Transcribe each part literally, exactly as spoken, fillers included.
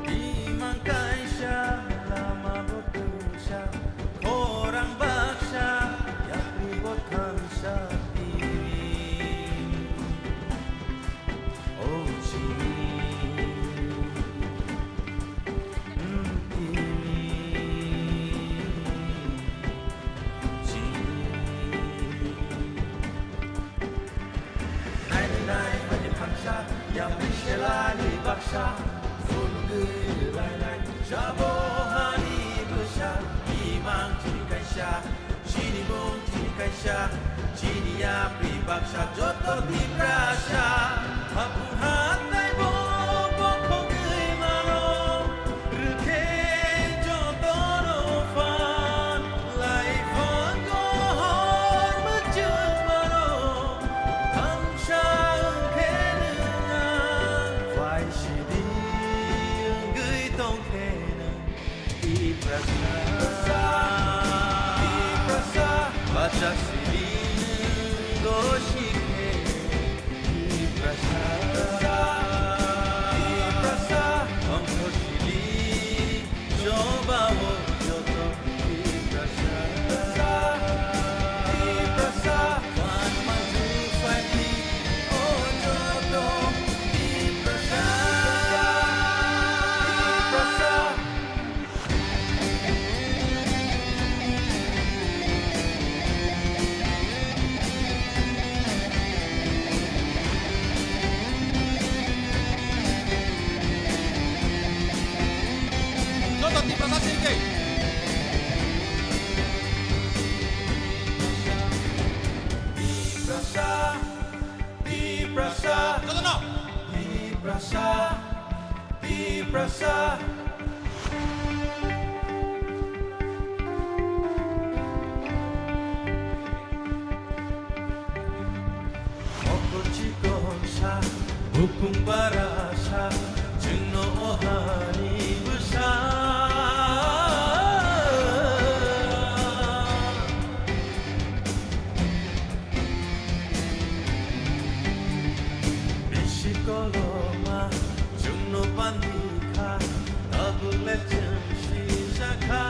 Imang kaisa, lama bo twisa, khorang baksa, yakni bo thansa tini. O chini, mm, tini, chini. Nainai nainai bani phansa, yapri selani baksa, phunugwi rwlainai, jabo hani bwsa, imang chini kaisa, chini mung chini kaisa, chini yapri baksa, joto Tiprasa, hapung hatai bo bokhogwi mano. Rwkhe jotono phan, laiphang gohor mwchwng mano. Thansa wngkhe nwng ang, phaisidi wngwi tongkhe nwng. Tiprasa, Tiprasa, bachasidi nwng gosikhe. Tiprasa, Tiprasa, ongkhorchili, chobao joto Tiprasa, Tiprasa, phan manju phaidi, o joto Tiprasa, Tiprasa. Joto Tiprasa sirikhe. Tiprasa, Tiprasa, jotono. Tiprasa, Tiprasa. Mokol chikonsa, bukung barasa, chwngno o hani bwsa. Bisi koloma chwngno bandi kha, tabuk le chwng sijak kha.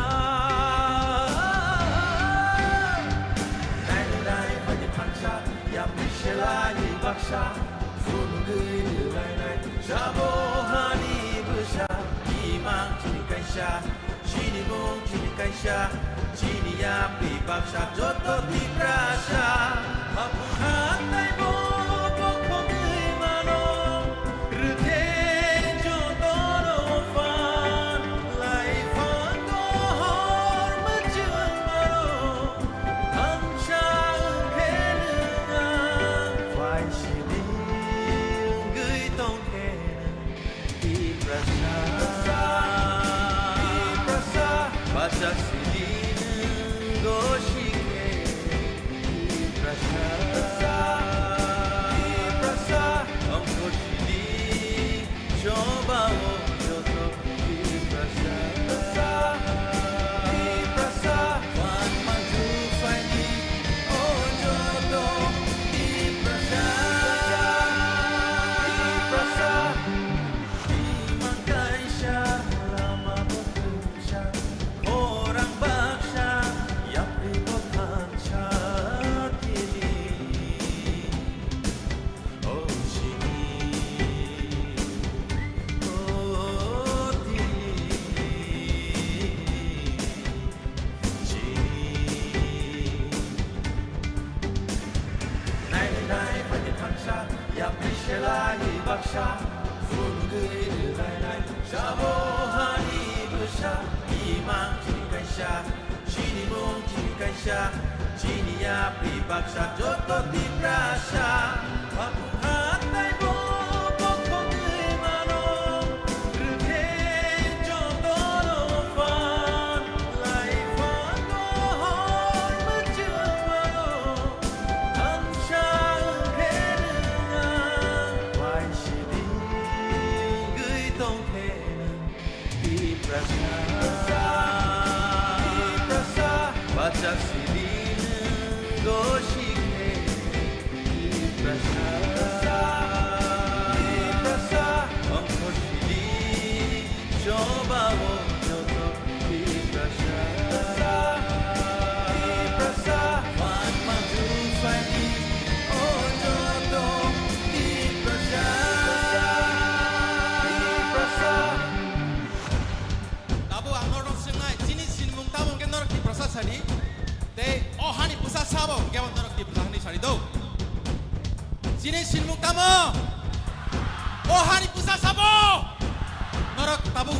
Nainai nainai bani phansa, yapri selani baksa, phunugwi rwlainai, jabo hani bwsa, imang chini kaisa. Chini mung chini kaisa, chini yapri baksa joto Tiprasa. Hapung hatai bo bokhogwi mano, rwkhe jotono phan, laiphang gohor mwchwng mano. Thansa wngkhe nwng ang, phaisidi wngwi tongkhe nwng. Tiprasa, Tiprasa, bachasidi nwng gosikhe. Tiprasa, Tiprasa, ongkhorchili, chobao joto Tiprasa, Tiprasa, phan manju phaidi, o joto Tiprasa, Tiprasa. Imang kaisa, lama bo twisa, khorang baksa, yapri bo thansa tini. O chini, o tini, chini. Nainai nainai bani thansa, yapri selani baksa, phunugwi rwlainai, jabo hani bwsa, imang chini kaisa, chini mung chini kaisa, chini yapri baksa joto Tiprasa. Hapung hatai bo bokhogwi mano, rwkhe jotono phan, laiphang gohor mwchwng mano. Thansa wngkhe nwng ang, phaisidi wngwi tongkhe nwng. Tiprasa, Tiprasa, bachasidi nwng go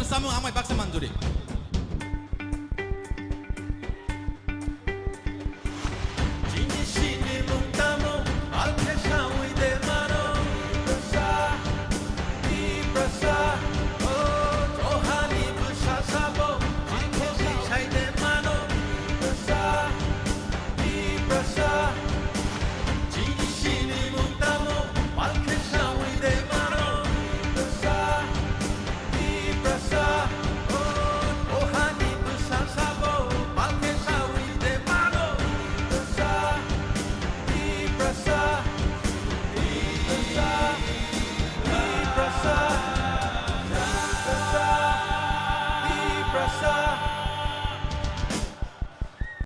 Samung amai baksa manjuri.